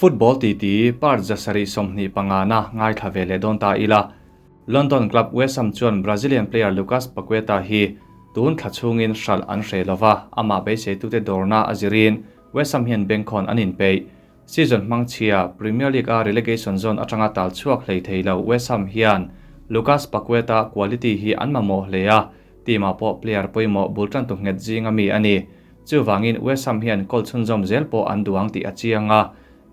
Football titi part 725 na ngaithla ve leh dawn ta ila. London club West Ham chuan Brazilian player Lucas Paqueta hi tun thla chhungin hralh an hreh lova, amah beiseitute dawrna a zirin West Ham hian bengkhawn an inpeih. Season hmangchhia Premier League a relegation zone atanga tal chhuak hlei thei lo West Ham hian Lucas Paqueta quality hi an mamawh hle a, team ah pawh player pawimawh bul tantu nghet zinga mi a ni. Chuvangin West Ham hian goal chhunzawm zel pawh an duh ang tih a chiang a,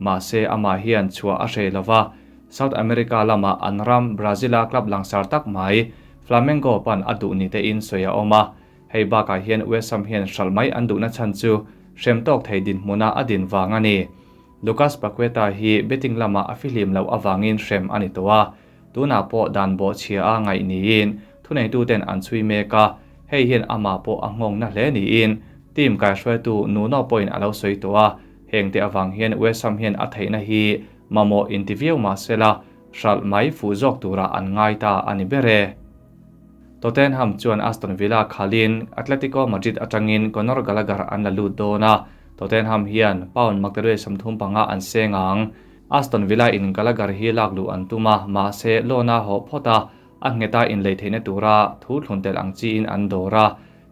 mahse amah hian chhuah a hreh lo va, South America lama an ram Brazil-a club langsar tak mai Flamengo pan a duh ni tein sawi a awm a. Hei bakah hian West Ham hian hralh mai an duhna chhan chu hrem tawk thei dinhmuna a din vang a ni. Lucas Paqueta hi betting lamah a fihlim loh avangin hrem a ni tawh a, Tunah pawh dan bawhchhia a ngaih niin thuneituten an chhui mek a, hei hian amah pawh a nghawng na hle niin team kaihruaitu Nuno pawhin a lo sawi tawh a, hengte avang hian West Ham hian a theihna hi mamawh inti viau mah sela hralh mai fuh zawk turah an ngai ta a ni ber e. Tottenham chuan Aston Villa khalin Atletico Madrid atangin Conor Gallagher an la lut dawn a, Tottenham hian pound maktaduai 35 an seng ang. Aston Villa in Gallagher hi lak luh an tum a, mahse loan a hawh phawt a, a ngheta inlei theihna tura thu thlun tel ang chiin an dawr a.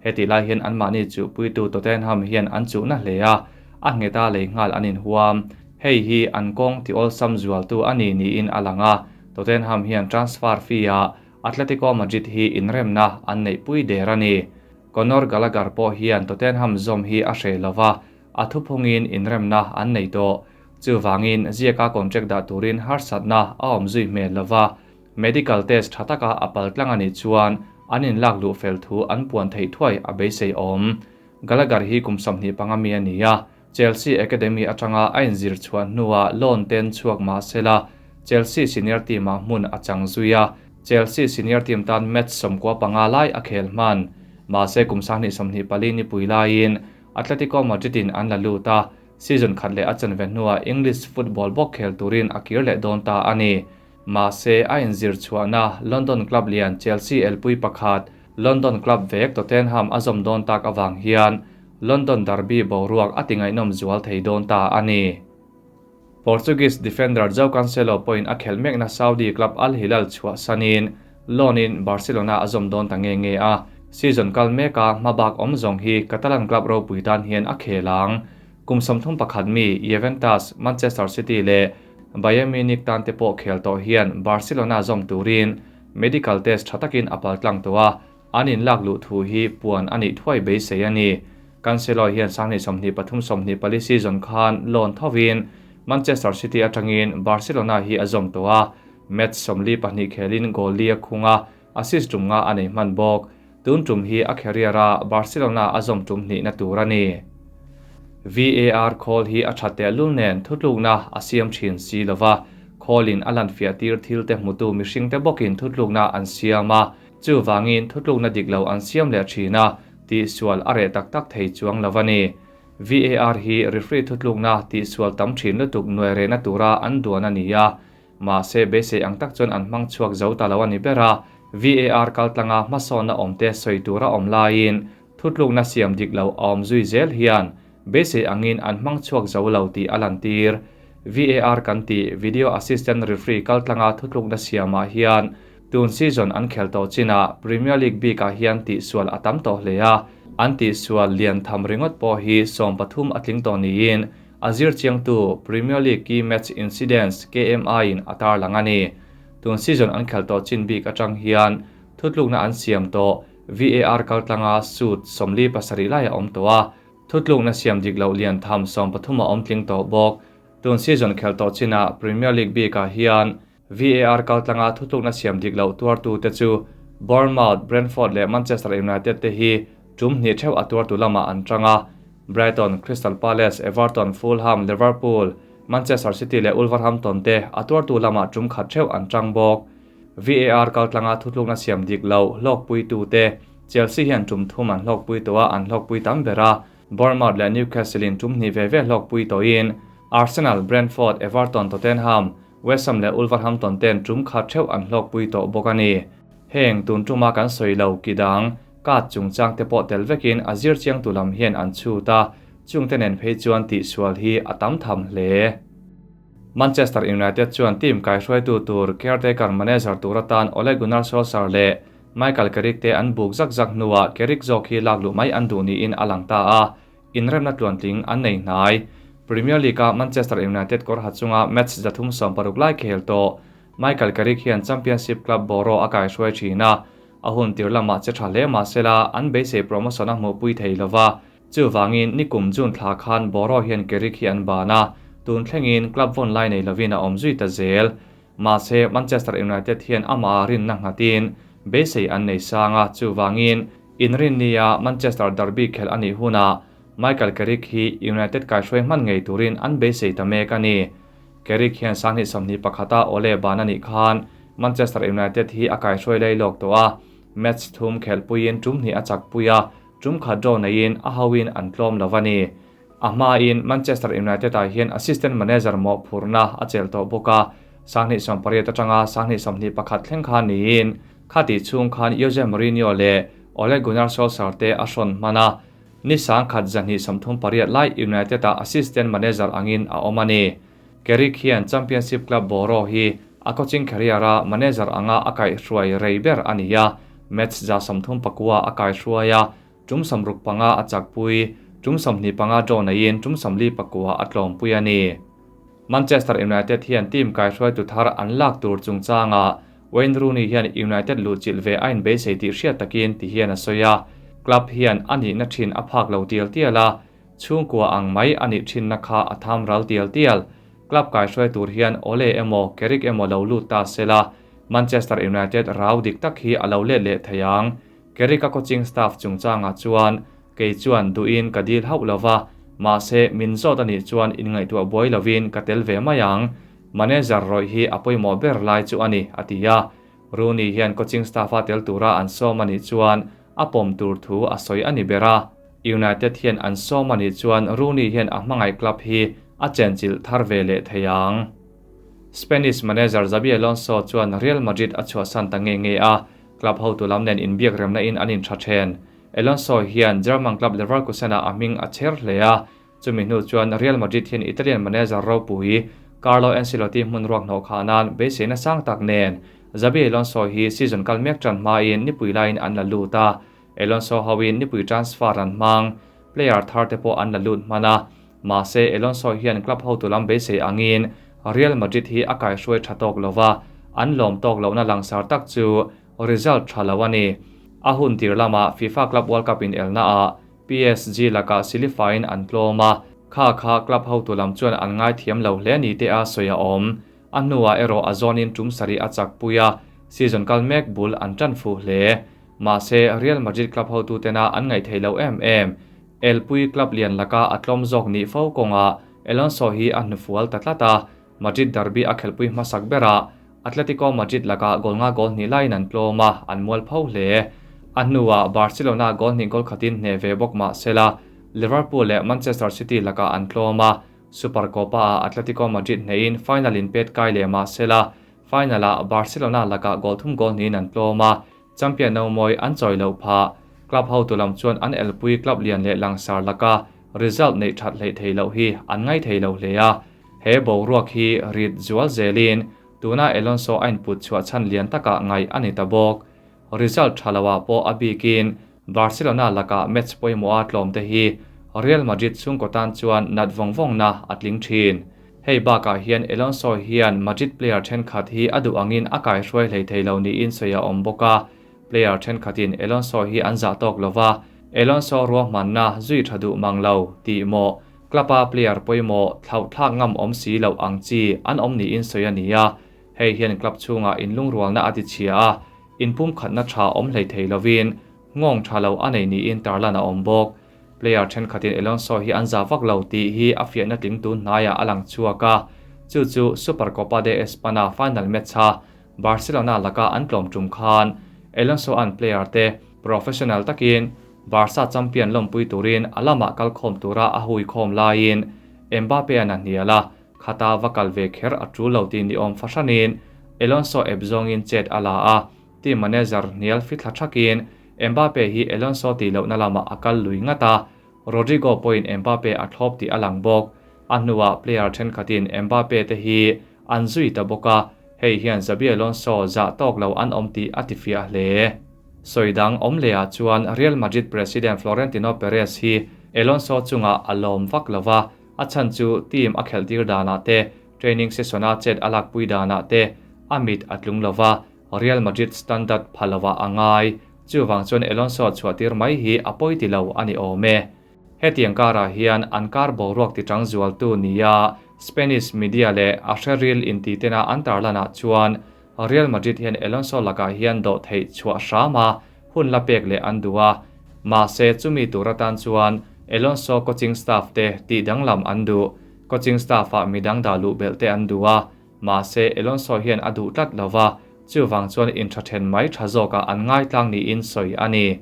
Hetih lai hian anmahni chuhpuitu Tottenham hian an chuhna hle a, a ngheta lei nghal an inhuam. Hei hi an kawng ti awlsam zualtu a ni niin a lang a, Tottenham hian transfer fee-ah Atletico Madrid hi inremna an neihpui der a ni. Conor Gallagher pawh hian Tottenham zawm hi a hreh lo va, a thuphungin inremna an nei tawh. Chuvangin, ziaka contract dah turin harsatna a awm zui hmel lo va, medical test tha taka a pal tlang a nih chuan an inlak luh fel thu an puan theih thuai a beisei awm. Gallagher hi kum 25 mi a ni a, Chelsea Academy atanga a inzir chhuah hnuah loan ten chhuak mah sela, Chelsea senior team-ah hmun a chang zui a, Chelsea senior team tan match 95 lai a khel hman. Mahse kum 2024 nipui laiin Atletico Madrid in an la lut a, season khat leh a chanve hnuah English football bawk khel turin a kir leh dawn ta a ni. Mahse, a inzir chhuahna London club lian Chelsea elpui pakhat, London club vek Tottenham a zawm dawn tak avang hian London derby boruak a ti ngaihnawm zual thei dawn ta a ni. Portuguese defender Joao Cancelo pawhin a khelh mekna Saudi club Al Hilal chhuahsanin loan-in Barcelona a zawm dawn ta nge nge a, season kal meka hmabak awm zawng hi Catalan club ropui tan hian a khel ang. Kum 31 mi Juventus, Manchester City leh Bayern Munich tan te pawh khel tawh hian Barcelona zawm turin medical test tha takin a paltlang tawh a, an inlak luh thu hi puan a nih thuai beisei a ni. Cancelo hian 2023 24 season khan loan thovin Manchester City atangin Barcelona hi a zawm tawh a, match 42 khelin goal li a khung a, assist tum nga a nei hman bawk. Tun tum hi a career a Barcelona a zawm tum hnihna tur a ni. VAR khawl hi a tha tehlul nen thutlukna a siam thin si lova, khawlin a lanfiah tir thil te hmutu mihringte bawkin thutlukna an siam a, chuvangin thutlukna dik lo an siam leh thin a, tihsual a reh tak tak thei chuang lo a ni. VAR hi referee thutlukna tihsual tam thin lutuk nuai rehna tura an duan a ni a, mahse beisei ang tak chuan an hmang chhuak zo ta lo a ni ber a, VAR kaltlanga hmasawnna awmte sawi tura awm laiin thutlukna siam dik lo a awm zui zel hian beisei angin an hmang chhuak zo lo tih a lantir. VAR kan tih Video Assistant Referee kaltlanga thutlukna siamah hian tun season an khel tawh chinah Premier League bikah hian tihsual a tam tawh hle a, an tihsual lian tham ringawt pawh hi 13 a tling tawh niin a zir chiangtu Premier League Key Match Incidents, KMI, in a tarlang a ni. Tun season an khel tawh chin bik atang hian thutlukna an siam tawh VAR kaltlanga suit 47 lai a awm tawh a, thutlukna siam dik loh lian tham 13 a awm tling tawh bawk. Tun season khel tawh chinah Premier League bikah hian VAR kaltlanga thutlukna siam dik loh tuartute chu Bournemouth, Brentford leh Manchester United te hi tum hnih theuh a tuartu lamah an tang a, Brighton, Crystal Palace, Everton, Fulham, Liverpool, Manchester City leh Wolverhampton te a tuartu lamah tum khat theuh an tang bawk. VAR kaltlanga thutlukna siam dik loh hlawkpuitute Chelsea hian tum thum an hlawkpui tawh a, an hlawkpui tam ber a, Bournemouth leh Newcastle in tum hnih ve ve hlawkpui tawhin Arsenal, Brentford, Everton, Tottenham, West Ham leh Wolverhampton ten tum khat theuh an hlawkpui tawh bawk a ni. Heng tun tuma kan sawi lo ki dang, card chungchang te pawh tel vekin a zir chiangtu lam hian an chhut a, chungte nen phei chuan tihsual hi a tam tham hle. Manchester United chuan team kaihruaitu tur caretaker manager tur atan Ole Gunnar Solskjaer leh Michael Carrick te an buk zak zak hnuah Carrick zawk hi lak luh mai an duh niin a lang ta a, inremna tluantling an nei hnai. Premier League-a Manchester United kawr ha chunga match 360 lai khel tawh Michael Carrick hian Championship club Boro a kaihruai thin a, a hun tir lamah che tha hle mahsela an beisei promotion a hmuhpui thei lova. Chuvangin nikum June thla khan Boro hian Carrick hi an ban a, tun thlengin club vawn lai nei lovin a awm zui ta zel. Mahse Manchester United hian amah rinna nghatin beisei an nei sang a, chuvangin inrinnia Manchester derby khelh a nih hunah Michael Carrick hi United kaihruai hman ngei turin an beisei ta mek a ni. Carrick hian 2021-a Ole ban a nih khan Manchester United hi a kaihruai lei lawk tawh a, match thum khelhpuiin tum hnih a chakpui a, tum khat draw neiin a hoin an tlawm lo a ni. A hmain Manchester United-ah hian assistant manager mawhphurhna a chelh tawh bawk a, 2018 atanga 2021 thleng khan niin khati chhung khan Jose Mourinho leh Ole Gunnar Solskjaer te a hrawn hman a, ni 1238 lai United-ah assistant manager angin a awm a ni. Carrick hian Championship club Boro hi a coaching career-a manager anga a kaihhruai rei ber a ni a, match 39 a kaihhruai a, tum 65 a chakpui, tum 25 draw neiin tum 49 a tlawmpui a ni. Manchester United hian team kaihhruaitu thar an lak tur chungchanga Wayne Rooney hian United luhchilh ve a inbeisei tih hriat takin ti hian a sawi a, club hian a nihna thin a phak lo tial tial a, chhungkua ang mai a nih thinna kha a tham ral tial tial. Club kaihhruai tur hian Ole emaw Carrick emaw lo lut ta sela, Manchester United rau dik tak hi a lo let leh thei ang. Carrick a coaching staff chungchangah chuan kei chuan duhin ka dil hauh lova, mahse min zawt a nih chuan inngaihtuah buai lovin ka tel ve mai ang. Manager rawih hi a pawimawh ber lai chu a ni, a ti a. Rooney hian coaching staff-a tel tura an sawm a nih chuan a pawm tur thu a sawi a ni ber a. United hian an sawm a nih chuan Rooney hian a hmangaih club hi a chenchilh thar ve leh thei ang. Spanish manager Xabi Alonso chuan Real Madrid a chhuahsan ta nge nge a, club hotu lam nen inbiak remna in an intha then. Alonso hian German club Leverkusen-ah a hming a chher hle a, chumi hnu chuan Real Madrid hian Italian manager ropui Carlo Ancelotti hmun ruak hnawh kha nan beiseina sang tak nen Xabi Alonso hi season kal mek tan hmain nipui laiin an la lut a, Alonso hoin nipui transfer an hmang, player thar te pawh an la lut hman a, mahse Alonso hian club hotu lam beisei angin Real Madrid hi a kaihruai tha tawk lova, an lawm tawk lohna langsar tak chu result tha lo a ni. A hun tir lamah FIFA Club World Cup in elna ah PSG lakah silifain an tlawm a, kha kha club hotu lam chuan an ngai thiam lo hle ni te a sawi a awm. A hnuah erawh a zawnin tum sarih a chakpui a, season kal mek bul an tan fuh hle. Mahse Real Madrid club hotu tena an ngaih theih lo em em. Elpui club lian laka a tlawm zawk nih fo kawngah Alonso hi a hnufual ta tlat a, Madrid derby a khelpui hmasak berah Atletico Madrid lakah goal nga goal hnih laiin an tlawm a, an mual pho hle. A hnuah Barcelona goal hnih goal khatin hne ve bawk mahsela Liverpool leh Manchester City lakah an tlawm a, Supercopa ah Atletico Madrid hnehin final in pet kai leh mahsela final ah Barcelona lakah goal thum goal hnihin an tlawm a, champion no mawi an chawi loh phah. Club hotu lam chuan an elpui club lian leh langsar laka result neih that hleih thei loh hi an ngai thei lo hle a, he boruak hi rit zual zelin tuna Alonso a input chhuah chhan lian takah ngaih a ni ta bawk. Result tha loah pawh a bikin Barcelona lakah match pawimawh a tlawm te hi Real Madrid chhungkaw tan chuan nat vawng vawngna a tling thin. Hei bakah hian Alonso hian Madrid player thenkhat hi a duh angin a kaihruai hlei thei lo niin sawi a awm bawk a, player thenkhatin Alonso hi an zah tawk lova, Alonso ruahmanna zui tha duh mang lo tih maw club-a player pawimawh thlauh thlak ngam awm si loh ang chi an awm niin sawi a ni a, hei hian club chhungah inlungrualna a ti chhia a, inpum khatna tha awm hlei thei lovin ngawng tha lo a nei niin tarlan a awm bawk. Player thenkhatin Alonso hi an zah vak lo tih hi a fiahna tling tun hnaiah a lang chhuak a, chu chu Supercopa de Espana final match-a Barcelona laka an tlawm tum khan Alonso an player te professional takin Barca champion lawmpui turin a lamah kal khawm tura a hui khawm laiin Mbappe an a hnial a, khata va kal ve kher a tul lo tih ni awm fahranin Alonso ep zawngin chet a la a, team manager hnial fithla thakin Mbappe hi Alonso tih lohna lamah a kal lui ngat a, Rodrigo pawhin Mbappe a thlawp tih a lang bawk. A hnuah player thenkhatin Mbappe te hi an zui ta bawk a, hei hian Xabi Alonso zah tawk lo an awm tih a tifiah hle. Sawi dang awm lehah chuan Real Madrid president Florentino Perez hi Alonso chungah a lawm vak lo va, a chhan chu team a khelh tir danah te, training session-a chet a lakpui danah te a mit a tlung lo va, Real Madrid standard pha lovah a ngai. Chuvang chuan Alonso chhuah tir mai hi a pawi ti lo a ni awm e. Hetiang karah hian an kar boruak tichang zualtu nia Spanish media leh a hreril intitena an tarlanah chuan Real Madrid hian Alonso lakah hian dawh theih chhuah hram a hun la pek leh an duh a, mahse chumi tur atan chuan Alonso coaching staff te tih danglam an duh. Coaching staff ah midang dah luh belh te an duh a, mahse Alonso hian a duh tlat lo va, chuvang chuan intha then mai tha zawkah an ngaitlang niin sawi a ni.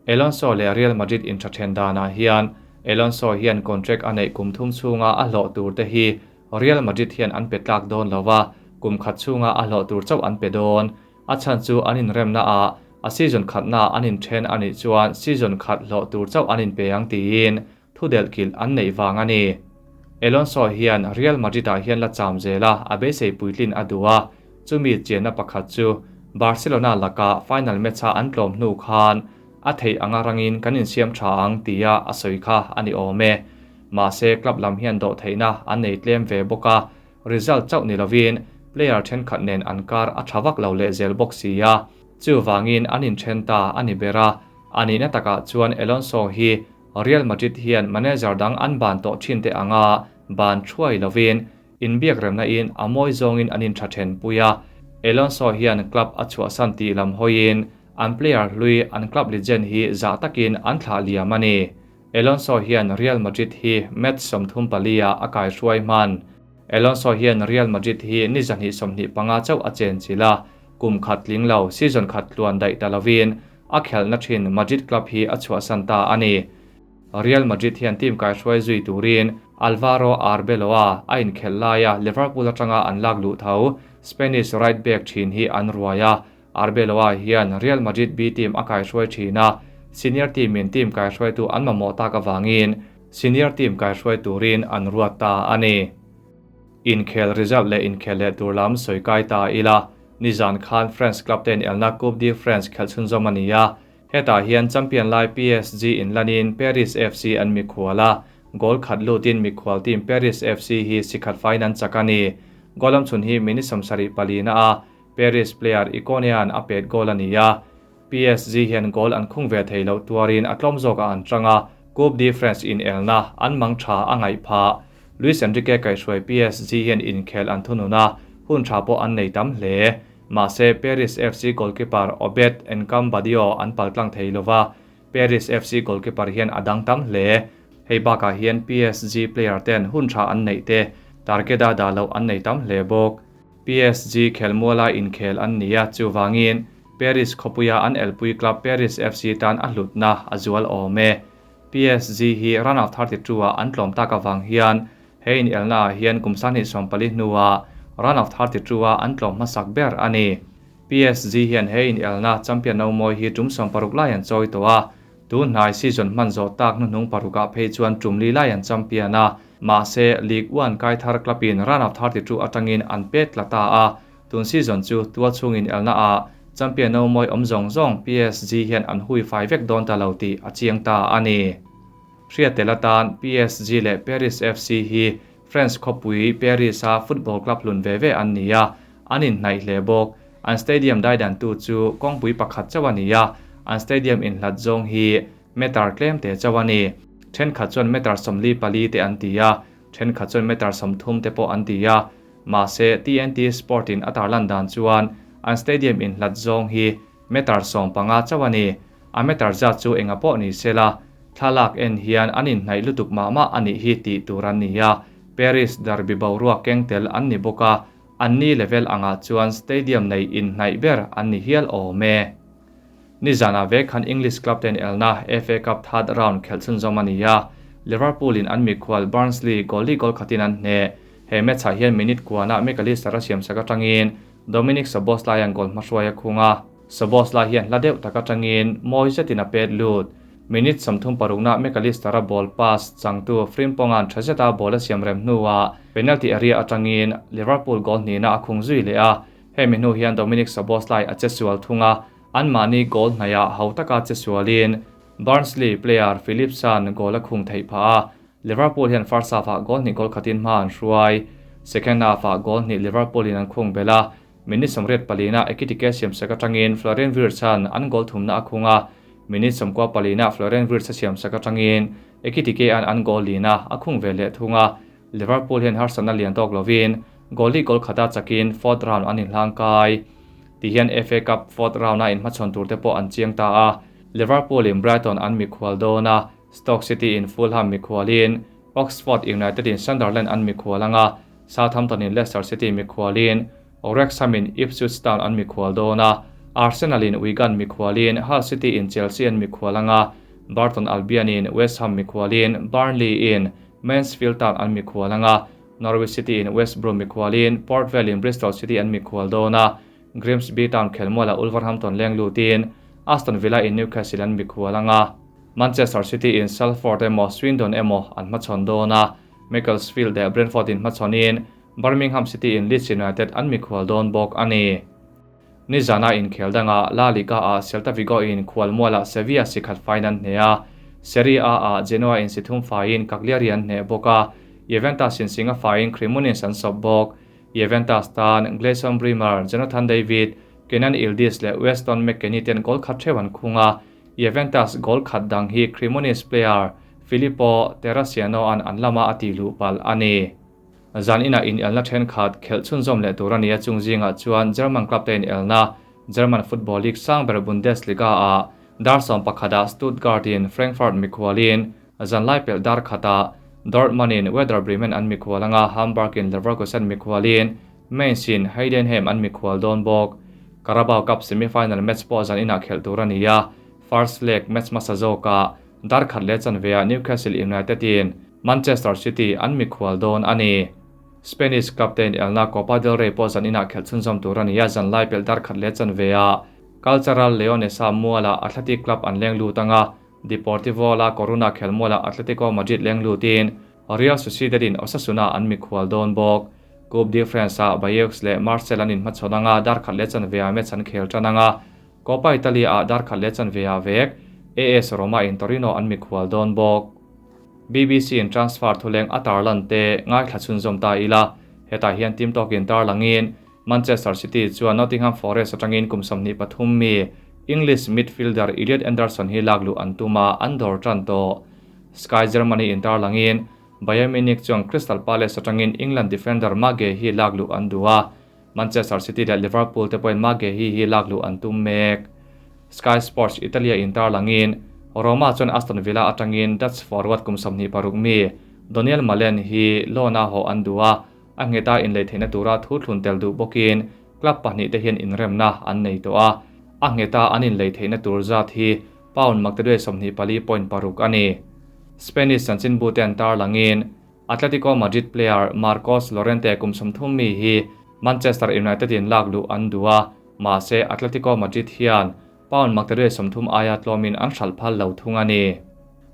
Alonso leh Real Madrid inthathen danah hian Alonso hian contract a neih kum thum chhunga a hlawh tur te hi Real Madrid hian an pe tlak dawn lo va, kum khat chhunga a hlawh tur chauh an pe dawn. A chhan chu an inremna ah a season khatna an inthen a nih chuan season khat hlawh tur chauh an inpe ang tiin thu delhkilh an neih vang a ni. Alonso hian Real Madrid ah hian la cham zel a, a beisei puitlin a duh a, chumi chianna pakhat chu Barcelona laka final match-a an tlawm hnu khan a theih anga rangin kan insiam tha ang tia a sawi kha a ni awm e. Mahse club lam hian dawhtheihna an nei tlem ve bawk a, result chauh ni lovin player thenkhat nen an kar a tha vak lo lehzel bawk si a, chuvangin an inthen ta a ni ber a, a nihna takah chuan Alonso hi Real Madrid hian manager dang an ban tawh thin te anga ban thuai lovin inbiak remna in a mawi zawngin an intha then pui a. Alonso hian club a chhuahsan tih lam hawiin an player hlui an club legend hi zah takin an thlah liam a ni. Alonso hian Real Madrid hi match 34 ah a kaihruai hman. Alonso hian Real Madrid hi ni 225 chauh a chen chilh a, kum khat tling lo season khat tluan daih ta lovin A khelhna thin Madrid club hi a chhuahsan ta a ni. Real Madrid hian team kaihruai zui turin Alvaro Arbeloa a inkhelh laia Liverpool atanga an lak luh tho Spanish right back thin hi an ruai a. Arbeloa hian Real Madrid B team a kaihruai thin a, senior team in team kaihruaitu an mamawh tak avangin senior team kaihruai turin an ruat ta a ni. Inkhel result leh inkhel leh tur lam sawi kai ta ila, nizan khan France club te inelna Coupe de France khelh chhunzawm a ni a, hetah hian champion lai PSG inlanin Paris FC an mikhual a, goal khat lutin mikhual team Paris FC hi si khat faiin an chak a ni. Goal amchhun hi minute 74 na a Paris player Ikonean a pet goal a ni a, PSG hian goal an khung ve thei loh tuarin a tlawm zawkah an tang a, Coupe de France inelna an mang tha a ngaih phah. Luis Enrique kaihhruai PSG hian inkhel an thunun a, hun tha pawh an nei tam hle. Mahse, Paris FC goalkeeper Obed Enkam-Badio an paltlang thei lo va, Paris FC goalkeeper hian a dang tam hle. Hei bakah hian PSG player ten hun tha an neih te target-a dah loh an nei tam hle bawk. PSG khelmuala inkhel an ni a, chuvangin Paris khawpuia an elpui club Paris FC tan a hlutna a zual awm e. PSG hi run of 32 ah an tlawm tak avang hian he inelna ah hian kum 2014 hnuah run of 32 ah an tlawm hmasak ber a ni. PSG hian he inelna champion no mawi hi tum 60 lai an chawi tawh a, tun hnai season hman zawh tak hnuhnung parukah phei chuan tum li lai an champion a, mahse Ligue 1 kai thar club in run of 32 atangin an pet tla ta a, tun season chu tual chhung inelna ah champion no mawi awm zawng zawng PSG hian an hui fai vek dawn ta lo tih a chiang ta a ni. Hriatel atan PSG leh Paris FC hi France khawpui Paris a football club hlun ve ve an ni a, an inhnaih hle bawk. An stadium daidantu chu kawngpui pakhat chauh a ni a, an stadium inhlat zawng hi meter tlem te chauh a ni. Thenkhat chuan meter 44 te an ti a, thenkhat chuan meter 30 te pawh an ti a. Mahse, TNT Sport in a tarlan dan chuan an stadium inhlat zawng hi meter 15 chauh a ni. A meter zat chu enga pawh ni sela, thlalak en hian an inhnaih lutuk mah mah a nih hi tih tur an ni a. Paris derby boruak keng tel an ni bawk a, an ni level angah chuan stadium nei inhnaih ber an ni hial awm e. Nizanah vek khan English club ten elna FA Cup third round khelh chhunzawm a ni a, Liverpool in an mikhual Barnsley goal li goal khatin an hneh. He match ah hian minute kuanah McAllister a siamsak atangin Dominic Szoboszlai an goal hmahruai a khung a. Szoboszlai hian hla deuh tak atangin mawi zetin a pet lut. Minute 36 na Mac Allister-a ball pass changtu Frimpong-a'n tha zeta ball a siam rem hnuah penalty area atangin Liverpool goal hnihna a khung zui leh a. Hemi hnu hian Dominik Szoboszlai a che sual thung a, anmahni goal hnaihah ho taka che sualin Barnsley player Phillips-a'n goal a khung theih phah a. Liverpool hian first half-ah goal hnih goal khatin hma an hruai. Second half-ah goal hnih Liverpool-in an khung belh a, minute 84 na Ekitike siamsak atangin Florian Wirtz-a'n an goal thumna a khung a, minute 94 na Florian Wirtz-a siamsak atangin Ekitike-a'n an goal lina a khung ve leh thung a. Liverpool hian harsatna lian tawk lovin goal li goal khata chakin fourth round an inhlang kai. Tihian FA Cup fourth round-a inhmachhawn tur te pawh an chiang ta a, Liverpool-in Brighton an mikhual dawn a, Stoke City-in Fulham mikhualin, Oxford United-in Sunderland an mikhual anga, Southampton-in Leicester City mikhualin, Wrexham-in Ipswich Town an mikhual dawn a, Arsenal-in Wigan mikhualin, Hull City-in Chelsea an mikhual anga, Burton Albion-in West Ham mikhualin, Burnley-in Mansfield Town an mikhual anga, Norwich City-in West Brom mikhualin, Port Vale-in Bristol City an mikhual dawn a, Grimsby Town khelmualah Wolverhampton leng lutin, Aston Villa-in Newcastle an mikhual anga, Manchester City-in Salford emaw Swindon emaw an hmachhawn dawn a, Macclesfield leh Brentford-in hmachhawnin Birmingham City-in Leeds United an mikhual dawn bawk a ni. Nizana inkhel dangah La Liga-ah Celta Vigo-in khualmualah Sevilla si khat faiin an hneh a, Serie A-ah Genoa-in si thum faiin Cagliari an hneh bawk a, Juventus-in singa faiin Cremonese an sawp bawk. Juventus tan Gleison Bremer, Jonathan David, Kenan Yildiz leh Weston McKennie ten goal khat theuh an khung a, Juventus goal khat dang hi Cremonese player Filippo Terracciano-a'n an lama a tih luh palh a ni. Zan inah inelna thenkhat khelh chhunzawm leh tur a ni a, chung zingah chuan German club te inelna German Football League sang ber Bundesliga-ah dar 11 ah Stuttgart-in Frankfurt mikhualin zanlai pelh dar khatah Dortmund-in Werder Bremen an mikhual anga Hamburg-in Leverkusen mikhualin Mainz-in Heidenheim an mikhual dawn bawk. Carabao Cup semi-final match pawh zan inah khelh tur a ni a, first leg match hmasa zawkah dar khat leh chanveah Newcastle United-in Manchester City an mikhual dawn a ni. Spanish club te inelna Copa del Rey pawh zan inah khelh chhunzawm tur a ni a, zanlai pelh dar khat leh chanveah Cultural Leonesa mualah Athletic Club an leng lut anga, Deportivo La Coruna khelmualah Atletico Madrid leng lutin Real Sociedad-in Osasuna an mikhual dawn bawk. Coupe de France-ah Bayeux leh Marseille an inhmachhawn anga, dar khat leh chanveah match an khel tan anga, Coppa Italia-ah dar khat leh chanveah vek AS Roma-in Torino an mikhual dawn bawk. BBC-in transfer thuleng a tarlan te ngaithla chhunzawm ta ila, hetah hian team tawkin tarlangin Manchester City chuan Nottingham Forest atangin kum 23 mi English midfielder Elliot Anderson hi lak luh an tum a, an dawr tan tawh. Sky Germany in tarlangin Bayern Munich chuan Crystal Palace atangin England defender Marc Guehi lak luh an duh a, Manchester City leh Liverpool te pawhin Marc Guehi hi lak luh an tum mek. Sky Sports Italia in tarlangin Roma chuan Aston Villa atangin Dutch forward kum 26 mi Donyell Malen hi loan-a haw an duh a, a ngheta inlei theihna tura thu thlun tel duh bawkin club pahnih te hian inremna an nei tawh a, a ngheta an inlei theihna tur zat hi pound maktaduai 24.6 a ni. Spanish chanchinbu te an tarlangin Atletico Madrid player Marcos Llorente kum 30 mi hi Manchester United in lak luh an duh a, mahse Atletico Madrid hian pound maktaduai 30 aia tlawmin an hralh phal lo thung a ni.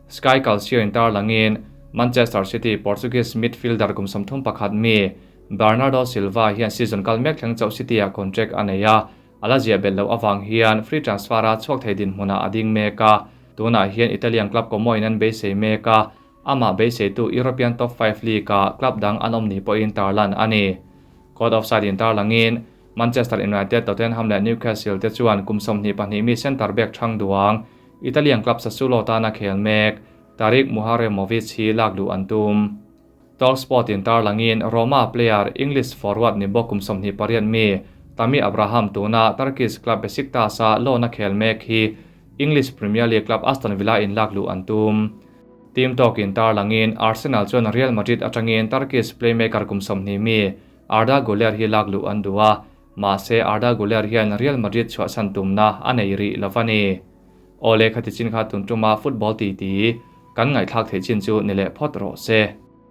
Sky Calcio in tarlangin Manchester City Portuguese midfielder kum 31 mi Bernardo Silva hian season kal mek thleng chauh City-ah contract a nei a, ala ziah belh loh awang hian free transfer-a chhuak thei dinhmunah a ding mek a, tunah hian Italian club Como-in an beisei mek a, amah beiseitu European Top 5 League-ah club dang an awm ni pawhin tarlan a ni. Caught offside in tarlangin Manchester United, Tottenham leh Newcastle te chuan kum 22 mi centre back thang duang Italian club Sassuolo tana khel mek Tarik Muharemovic hi lak luh an tum. Talksport in tarlangin Roma player English forward ni bawk kum 28 mi Tammy Abraham tuna Turkish club Besiktas-a loan a khel mek hi English Premier League club Aston Villa in lak luh an tum. Team talk in tarlangin Arsenal chuan Real Madrid atangin Turkish playmaker kum 20 mi Arda Güler hi lak luh an duh a, mahse Arda Güler hian Real Madrid chhuahsan tumna a nei rih lo a ni. Awle khati chin kha tun tuma football ti ti kan ngaihthlak theih chin chu ni leh phawt rawh se.